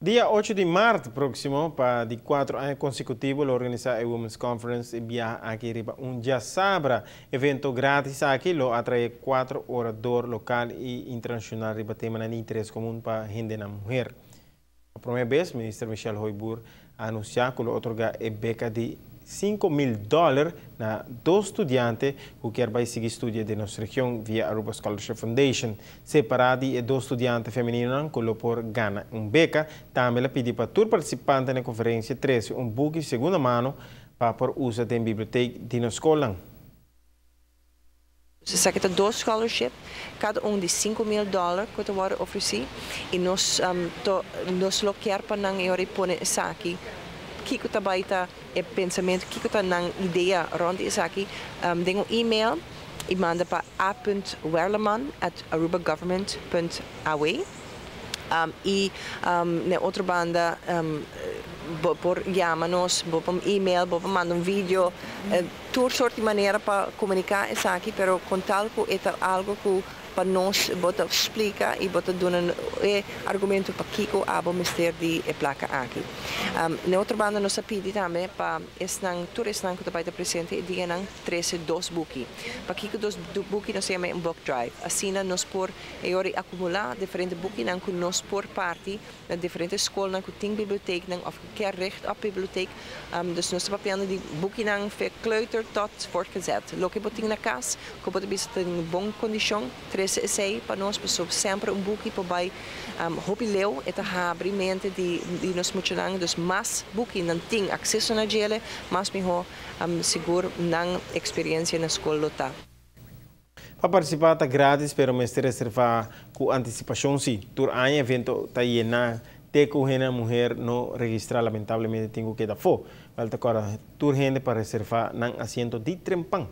Dia 8 di maart proximo, pa di 4 aña consecutivo, lo organisa e Women's Conference e biaha aki riba un diasabra. Evento gratis aki lo atrae 4 orador local y internacional riba tema di interes comun pa hende muher. Pa prome bes, Minister Michelle Hooyboer a anuncia cu lo otorga e beca di 5 mil dollar na dos studiante cu kier bay sigui studia den nos region via Aruba Scholarship Foundation. Separa di e dos studiante femenino cu lo por gana un beca, tambe el a pidi pa tur participante na conferencia trece un buki segunda mano pa por usa den biblioteca di nos scol. Esaki ta dos scholarship, cada un di 5 mil dollar cu ta wordo ofreci y nos lo kier pa nan e pone esaki, kico ta bay ta e pensamento, kico ta nan idea rond esaki, den un e-mail y manda pa a.werleman@arubagovernment.aw. Y na otro banda, por yama nos, por e-mail, por manda un video, tur sorto di manera pa comunica esaki, pero cu tal cu ta algo cu pa nos bo ta splica y bo ta duna e argumento pakico abo mester di e placa aki. Na otro banda, nos a pidi tambe pa esnan tur esnan cu ta presente e dia nan trece dos buki. Pakico dos buki? Nos yama un book drive. Asina nos por e ora acumula diferente buki nan cu nos por parti na diferente scol nan cu tin bibliotheek nan of kier richt op bibliotheek. Dus nos ta papiando di buki nan van kleuter tot voortgezet. Loke bo tin na cas, cu bo ta bisa tin bon condicion, trece esey pa nos, paso semper un buki por bay hopi leu, e ta habri mente di nos muchanan, dus mas buki nan tin acceso na dje, mas miho sigur nan experiencia na scol lo ta. Pa participa ta gratis, pero mester reserva cu anticipacion si. Tur aña evento ta yena, te cu hende muher no registra lamentablemente tin cu keda afo. Awor tur hende pa reserva nan asiento di trempan.